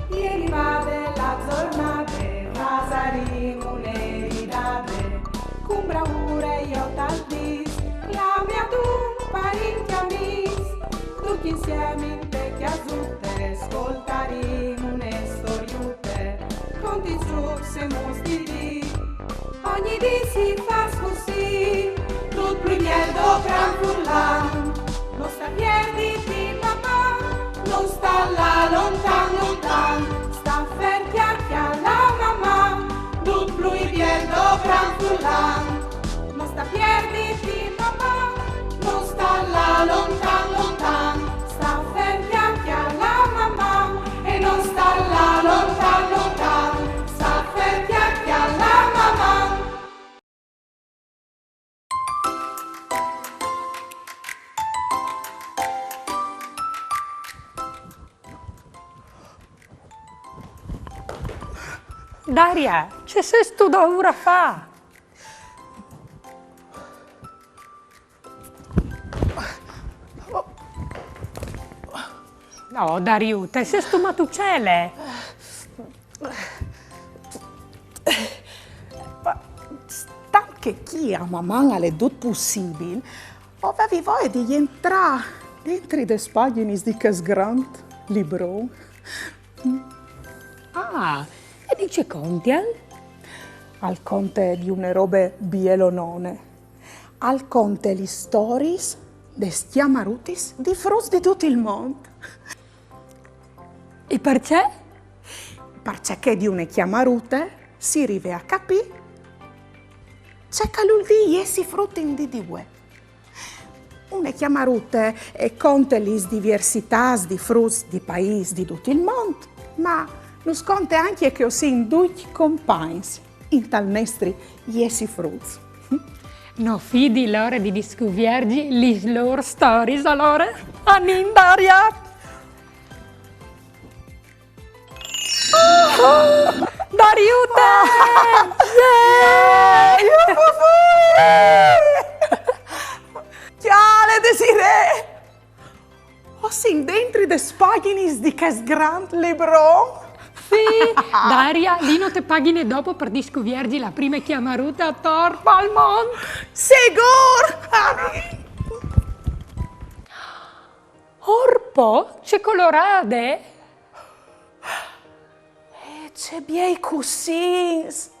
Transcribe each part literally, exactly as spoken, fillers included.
Ieri vade la zornade, fasarìm une ridade, cun braure jo tal dis, clame adun parint e amis, ducj insiemi inte cjasute, scoltarìm une storiute, conte i fruts e mus di dì. Ogni dì si fâs cussì, dut plui biel dal gran furlan. No sta pierditi, Maman, no sta lâ lontan, lontan. Sta fer, cjalà, cjalà, Maman, dut plui biel dal gran furlan. No sta pierditi, Maman, no sta lâ lontan, lontan. Sta fer, cjalà, cjalà, Maman, e no sta lâ lontan, lontan. Sta fer, cjalà, cjalà, Maman. Daria, ce sêstu daûr a fâ? No, Dariute, sêstu matucele? Ma stant che chi a Maman al è dut pussibil, o vevi voie di jentrâ dentri des pagjinis di chest grant libron. Ah, e di ce contial? Al conte di une robe bielonone. Al conte lis storiis des cjamarutis di fruts di dut il mont. E parcè? Parcè che di une cjamarute si rive a capî ce che al vûl dî jessi frut in dì di vuê. Une cjamarute e conte lis diversitâts di fruts di paîs di dut il mont, ma nus conte ancje che o sin ducj compagns intal nestri jessi fruts. No fidi lore di discuvierzi lis lôr storiis, alore anìn, Daria! Dariute! Cjale, Desirée! O sin dentri des pagjinis di chest grant libron. Sì, Daria, lino te paghine dopo par discuvierzi la prime cjamarute ator pal mont. Sigûr! Orpo, ce colorade! E ce biei cussins!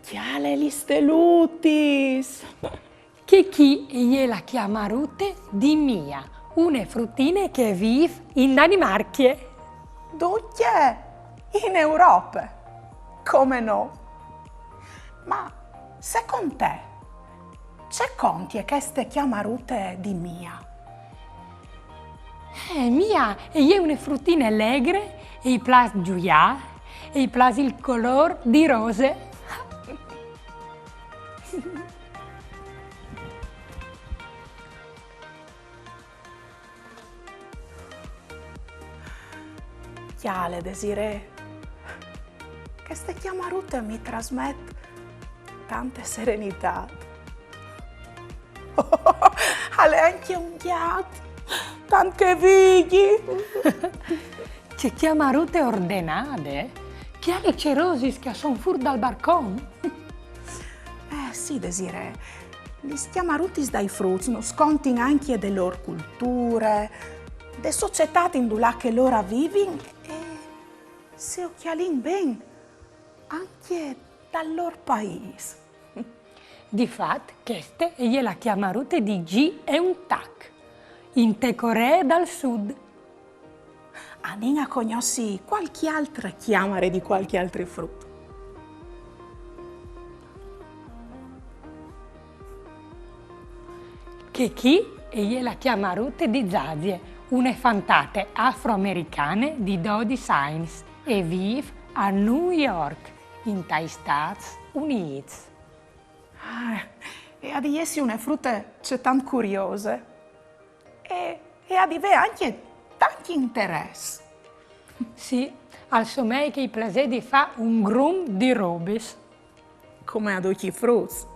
Cjale lis stelutis! Chê chi e je la cjamarute di Mia, une frutine che e vîf in Danimarcje. Ducje in Europe, come nô. Ma secont te, ce contie cheste cjamarute di Mia? Eh, Mia e je une frutine legre e i plâs zuiâ e i plâs il colôr di rose. Cjale, Desirée, cheste cjamarute mi trasmet tante serenitât. Al è ancje un gjat, tant che e vigjie! Ce cjamarute ordenade, eh? Cjale ce rosis che a son fûr dal barcon! Eh sì, Desirée, lis cjamarutis dai fruts nus contin ancje de lôr culture, de societât indulà che lôr a vivin e, se o cjalìn ben, ancje dal lôr paîs. Di fat, cheste e je la cjamarute di Ji Eun-tak, inte Coree dal Sud. Anìn a cognossi cualchi altre cjamare di cualchi altri frut. Chê chi e je la cjamarute di Zazie, une fantate afroamericane di dodis agns, e e vîf a New York, intai Stâts Unîts. Ah, e à di jessi une frute cetant curiose. E, e à di vê ancje tancj interès. Sì, al somee che i plasedi fâ un grum di robis. Come a ducj i fruts.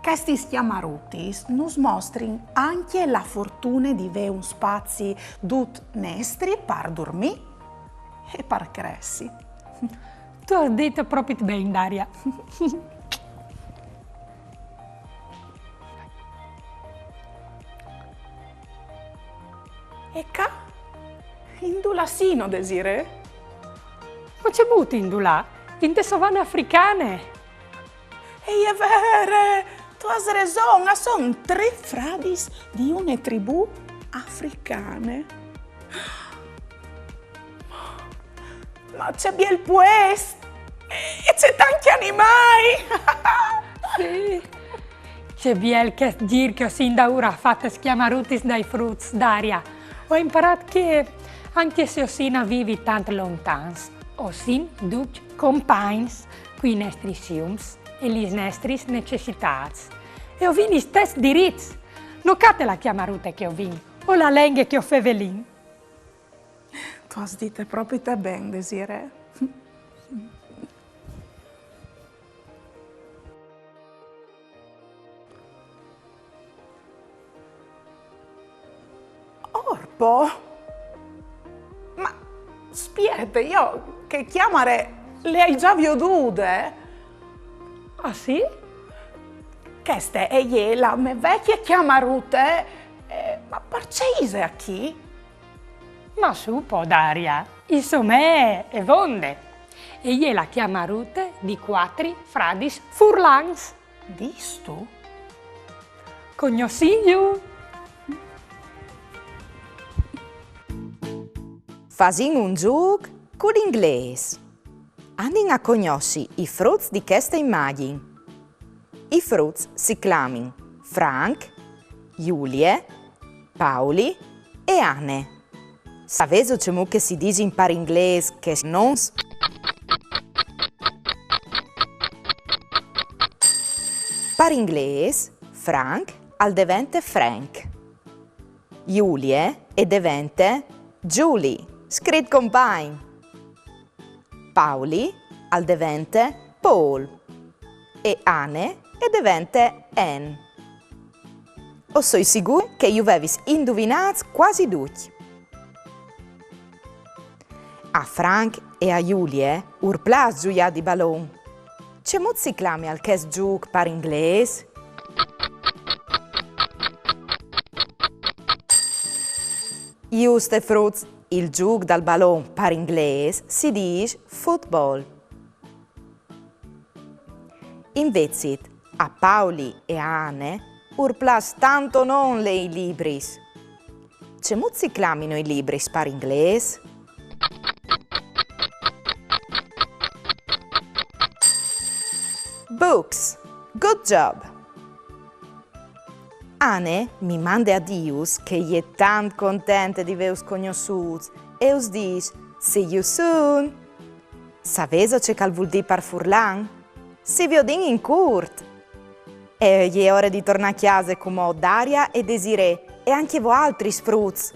Chestis cjamarutis nus mostrin ancje la fortune di vê un spazi dut nestri par durmî e par cressi. Tu âs dit propit ben, Daria. E ca? Indulà sino, Desirée? Ma cemût indulà? Inte savane africane! E je vere, tu âs reson, a son trê fradis di une tribù africane. Ma ce biel puest! E ce tancj animâi! Sì. Ce biel chest zîr che o sin daûr a fâ tes cjamarutis dai fruts, Daria. O ai imparât che, ancje se o sin a vivi tant lontans, o sin ducj compagns cui nestris siums e lis nestris necessitâts. E o vin i stes dirits. No cjate la cjamarute che o vin, o la lenghe che o fevelin. Tu âs dite propite ben, Desirée. Orpo! Ma spiete, jo chê cjamare le ai za viodude. Ah, sì? Cheste e je la mê vecje cjamarute, eh, ma parcè ise achì? Ma su po, Daria, insome, e vonde. E je la cjamarute di cuatri fradis furlans. Distu? Cognossìnju! Fasìn un zûc cul inglês. Anìn a cognossi i fruts di cheste imagjin. I fruts si clamin Frank, Julie, Pauli e Anne. Savêso cemût che si disin par inglês chescj nons? Par inglês, Frank al devente Frank. Julie e devente Julie, scrit compagn. Pauli al devente Paul e Anne e devente Anne. O soi sigûr che ju vevis induvinâts cuasi ducj. A Frank e a Julie ur plâs zuiâ di balon. Cemût si clamial chest zûc par inglês? Juste, fruts, il zûc dal balon par inglês si dîs football. Invezit, a Pauli e a Anne ur plâs tant o non lei libris. Cemût si clamino i libris par inglês? Books. Good job! Anne mi mande a dîus che e je tant contente di vêus cognossûts e us dîs: "See you soon!" Savêso ce che al vûl dî par furlan? Si viodìn in curt! E je ore di tornâ a cjase cumò, Daria e Desirée, e ancje voaltris fruts.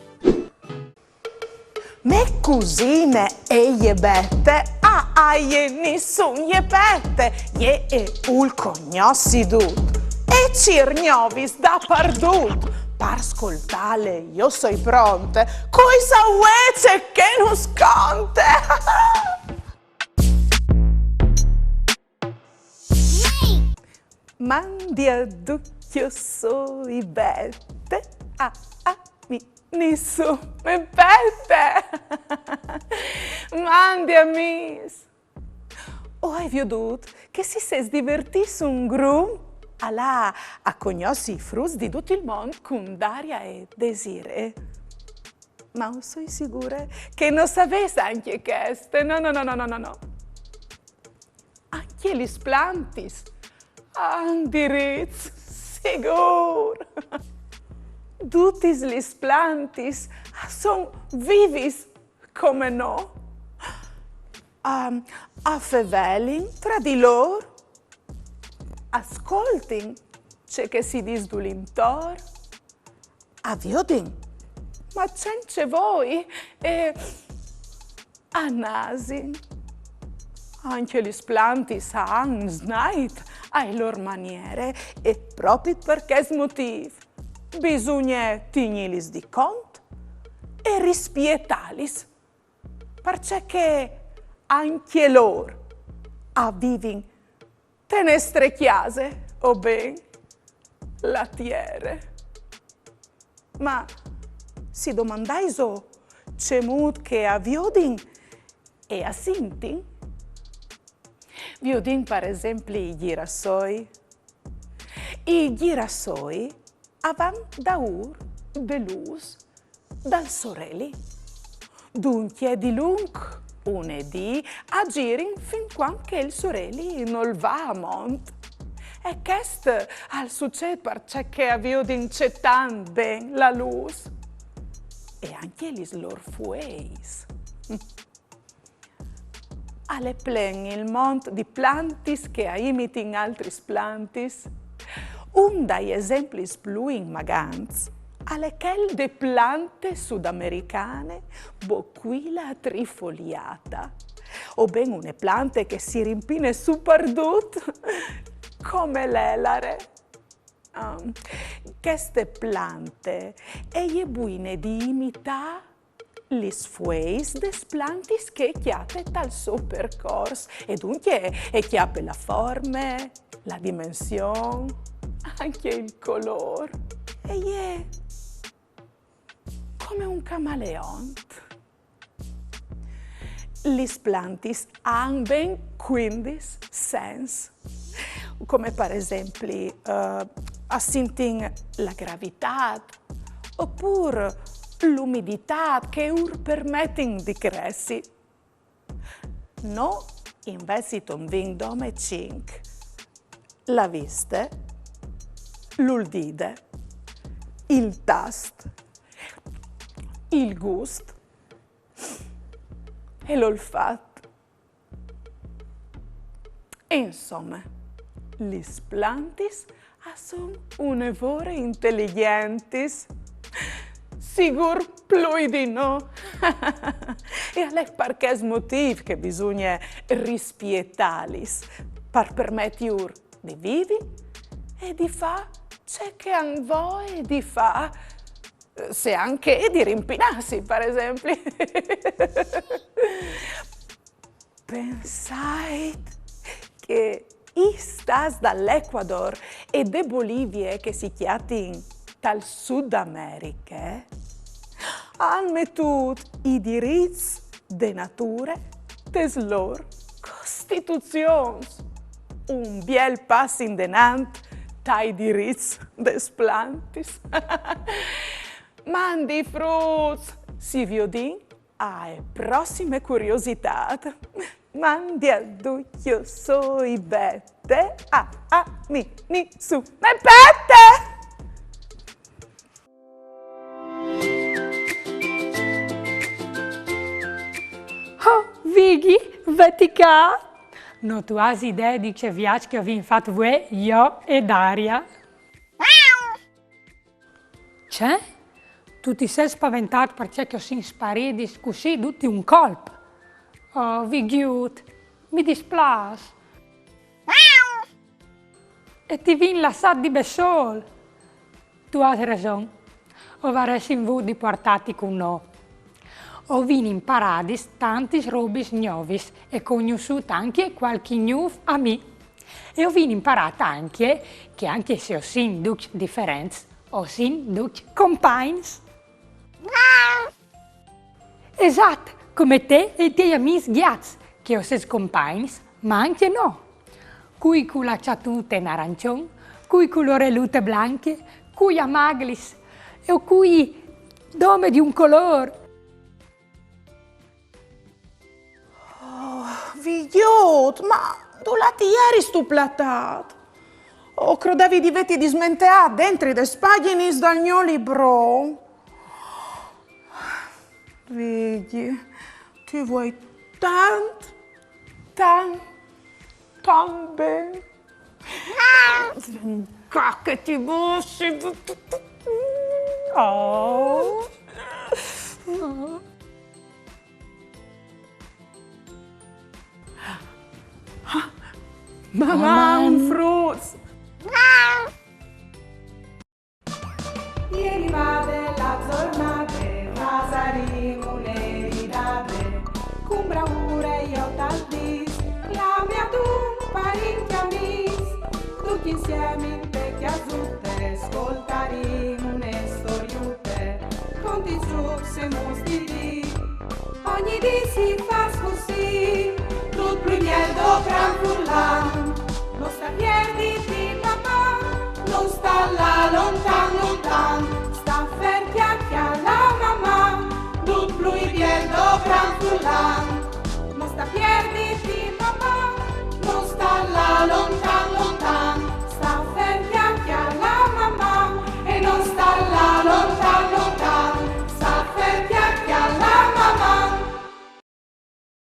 Mê cusine e je Bete, a, a jê nissun je pete, jê e vûl cognossi dut, e e cîr gnovis dapardut. Par scoltâle jo o soi pronte, cui sa vuê ce che nus conte. Mandi a ducj, jo o soi Bete, a, a mi nissun me pete. Mandi, amîs. O ai viodût che si sês divertîts un grum a lâ a cognossi i fruts di dut il mont cun Daria e Desirée. Ma o soi sigure che no savês ancje cheste. No, no, no, no, no, no, no. Ancje lis plantis a àn dirits, sigûr. Dutis lis plantis a son vivis come nô. A, a fevelin tra di lôr, a scoltin ce che si dîs dulintor, a viodin, ma cence voi, e a nasin. Ancje lis plantis a àn snait, ai lôr maniere e propit par chest motîf bisugne tignilis di cont e rispietalis, parcè che ancje lôr a vivin te nestre cjase, o ben, la tiere. Ma si domandaiso cemût che a viodin e a sintin? Viodìn par esempli i gjirassoi. I gjirassoi a van daûr de lûs dal soreli. Duncje, dilunc, une dì, a zirin fin cuant che il soreli nol va a mont. E chest al sucêt parcè che a viodin cetant ben la lûs. E ancje lis lôr fueis. Al è plen il mont di plantis che a imitin altris plantis. Un dai esemplis plui inmagants al è chel de plante sudamericane Bocuila trifoliata, o ben une plante che si rimpine sù pardut come l'elare. Ah, cheste plante e je buine di imitâ lis fueis des plantis che e cjate tal so percors, e duncje e cjape la forme, la dimension, ancje il colôr. E je come un camaleont. Lis plantis a àn ben cuindis sens, come par esempli, eh, a sintin la gravitât, opûr l'umiditât che ur permetin di cressi. Nô invezit o 'nd vin dome cinc: la viste, l'uldide, il tast, il gust e l'olfat. Insome, lis plantis a son une vore inteligentis. Sigûr plui di nô. E al è par chest motîf che bisugne rispietalis, par permetîur di vivi e di fâ ce che a àn voie di fâ, se ancje di rimpinâsi, par esempli. Pensait che i stâts dal Ecuador e de Bolivie che si cjatin tal Sud Americhe a àn metût i dirits de nature tes lôr costituzions. Un biel pas indenant tai dirits des plantis. Mandi fruts, si viodìn ae prossime curiositât. Mandi a ducj, jo soi Bete, a, a, mi, mi, su, me pete! Oh, Vigji, ve ti ca! No tu âs idee di ce viaç che o vin fat vuê, jo e Daria. Ce? Tu ti sês spaventât parcè che o sin sparidis cussì dut di un colp? Oh, Vigjut, mi displâs. E ti vin lassât di bessôl. Tu âs reson. O varessin vût di puartâti cun nô. O vin imparadis tantis robis gnovis e cognossût ancje cualchi gnûf amì. E o vin imparât ancje che ancje se o sin ducj diferents, o sin ducj compagns. Esat, come te e i tiei amîs gjats, che o sês compagns, ma ancje no. Cui cu la cjatute in arancion, cui cu la orelute blancje, cui a maglis, e cui dome di un colôr. Oh, Vigjut, ma dulà ti jeristu platât? O crodevi di vêti dismenteât dentri des pagjinis dal gno libron. Vigji, ti vuei tant, tant, tant ben. Ca che ti bussi. Oh. Maman, fruts, Cun braure jo tal dis, clame ad un parint e amis, ducj insiemi inte cjasute scoltarin une storiute, conti, zucs e muts di dì. Ogni dì si fâs cussì, dut plui biel dal gran furlan, no sta pierdi di mamà, no sta lâ lontan.